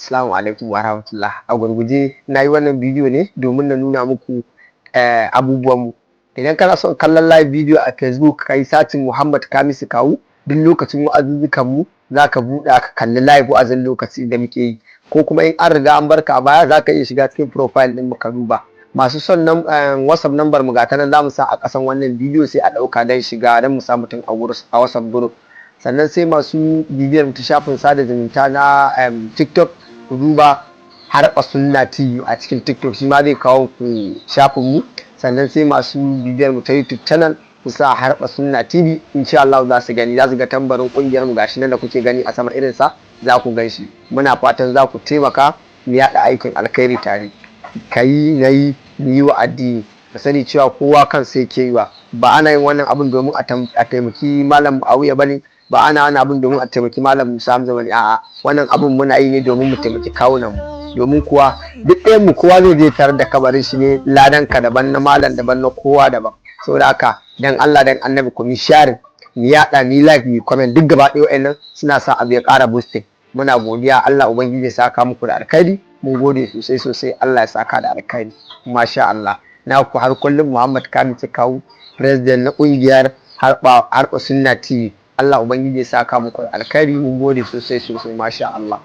Assalamu alaikum wa rahmatullah. A gurguje na yi wannan bidiyo ne domin na nuna muku abubuwanmu. Idan kana son kallon live video a Facebook, ka yi searching Muhammad Kamisu Kawu. Duk lokacin wa'azuzzukan mu za ka buɗe ka kalli live wa'azin lokaci da muke yi. Ko kuma in an riga an barka a baya, za ka iya shiga cikin profile ɗin mu ka duba. Masu son nan WhatsApp number mu, ga ta nan za mu sa a ƙasan wannan bidiyo, sai a ɗauka don shiga don mu sa mutum a WhatsApp group. Sannan sai masu bibiyar mu ta shafin sada zumunta na TikTok, ku duba Harba Sunna TV a cikin TikTok, shi ma zai kawo ku shafin mu. Sannan sai masu bibiyar mu ta YouTube channel, ku sa Harba Sunna TV, insha Allah za su gani, za su ga tambarin kungiyar mu gashi nan da kuke gani a sama, irin sa za ku gan shi. Muna fatan za ku taimaka mu yaɗa aikin alkhairi tare. Kayi na yi mu yi wa addini. Ka sani cewa kowa kan sai ke yi wa. Ba ana yin wannan abin domin a taimaki Malam Muawiya bane, ba ana wannan abin domin a taimaki Malam Musa Hamza bane. A'a, wannan abin muna yi ne domin mu taimaki kawunan mu, domin kuwa duk ɗayan mu kowa zai je tare da kabarin shi ne. Ladan ka daban, na malam daban, na kowa daban. Saboda haka, dan Allah dan Annabi, ku mi sharing, mu yaɗa, mu like, mu comment, duk gaba ɗaya wa'annan suna sa abu ya ƙara boosting. Muna godiya, Allah ubangiji ya saka muku da alkhairi. Mun gode sosai sosai, Allah ya saka da alkhairi. Masha Allah. Na ku har kullum Muhammad Kamisu Kawu, president na ƙungiyar Harba Harba Sunna TV. Allah ubangiji ya saka muku da alkhairi. Mun gode sosai sosai. Masha Allah.